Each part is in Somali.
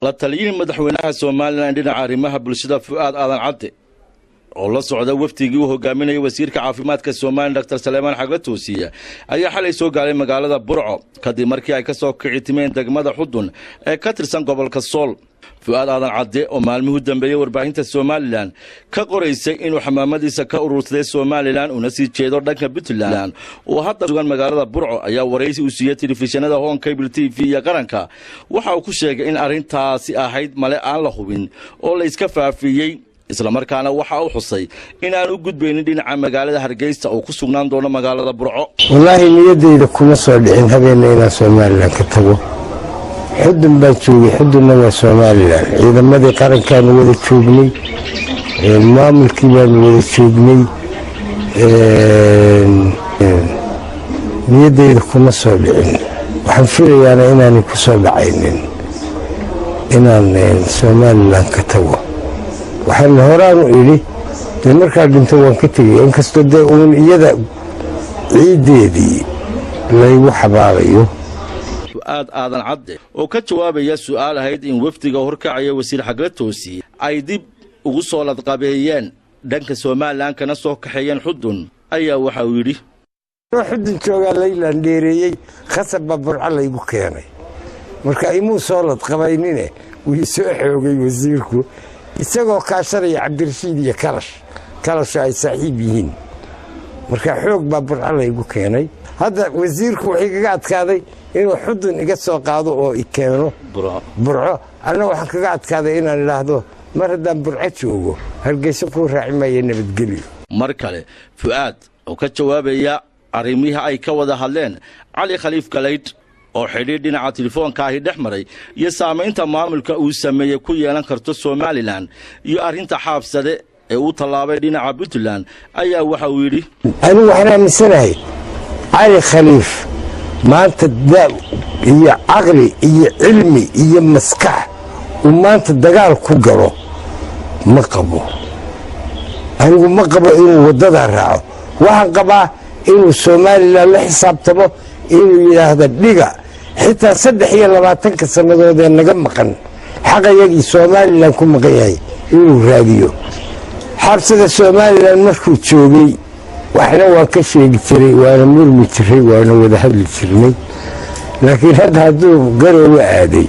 La taliyihii madaxweynaha Somalilan dhinaca arrimaha bulshada, Fu'aad Aadan Cadde, oo la socda wafdigii uu hogaaminayay wasiirka caafimaadka Somalilan, Doctor Saleemaan Xagle Toosiye, ayaa xalay soo gaaray magaalada Burco kadib markii ay ka soo kicitimeen degmada Xudun ee ka tirsan gobolka Sool. Fu'aad Aadan Cadde oo maalmihii dambeeyey warbaahinta Somalilan ka qoraysay inuu xamaamadiisa ka urursaday Somalilan una sii jeedo dhanka Puntland oo hadda sugan magaalada Burco, ayaa waraysi uu siiyey telefishinada Horn Cable TV iyo Qaranka waxa uu ku sheegay in arrintaasi ahayd male aan la hubin oo la iska faafiyey, islamarkaana waxa uu xusay in aan u gudbaynin dhinaca magaalada Hargeysa oo ku sugnaan doono magaalada Burco. Wallaahi, niyaddayda kuma soo dhicin habeenna inaan Somalilan ka tago. Xudun baan joogay, Xudunna waa Somalilan. Ciidamadii qarankaanu wada joognay, maamulkii baanu wada joognay. Niyaddayda kuma soo dhicin, waxaan filayaana inaanay ku soo dhacaynin inaan Somalilan ka tago. Waxaan horaanu idhi, dee markaa dhinto waan ka tegay, inkastoo dee uun iyada ciiddeedii laygu xabaalayo. Fu'aad Aadan Cadde oo ka jawaabaya su'aal ahayd in wafdiga horkacaya wasiir Xagle Toosiye ay dib ugu soo ladqabeeyeen dhanka Somalilan kana soo kaxeeyeen Xudun, ayaa waxa uu yidhi: Xudun joogaa laylan dheereeyey, khasab baa Burco laygu keenay. Marka imuu soo ladqabaynine, wii soo xoogay wasiirku isagoo kaashanaya Cabdirashiid iyo Kalash, Kalasho ay saaxiib yihiin. Marka xoog baa Burco laygu keenay. Hadda wasiirku wuxuu igaga adkaaday inuu Xudun iga soo qaado oo i keeno Burco. Anna waxaan kaga adkaaday inaan idhaahdo, mar haddaan Burco joogo, Hargeyso kuu raaci maaya, nabadgelyo. Mar kale Fu'aad oo ka jawaabaya arrimihii ay ka wada hadleen Cali Khaliif Galaydh oo xidhiidh dhinaca telefoonka ahi dhex maray iyo saamaynta maamulka uu sameeyey ku yeelan karto Somalilan iyo arrinta Xaabsade ee uu tallaabay dhinaca Puntland, ayaa waxa uu yidhi: Anigu waxaan aaminsanahay Cali Khaliif maanta da iyo caqli iyo cilmi iyo maskax uu maanta dagaal ku galo ma qabo. Anigu ma qabo inuu waddadaa raaco. Waxaan qabaa inuu Somalilan la xisaabtamo, inuu yidhaahdo dhiga xitaa 23-ka sannadood ee naga maqan, xaqayagii Somalilan ku maqan yahay inuu raadiyo. Xabsida Somalilan markuu joogay waxna waan ka sheegi jiray, waana murmi jiray, waana wada hadli jirnay, laakiin hadda hadduu Garoowe aaday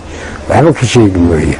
waxba ka sheegi maayo.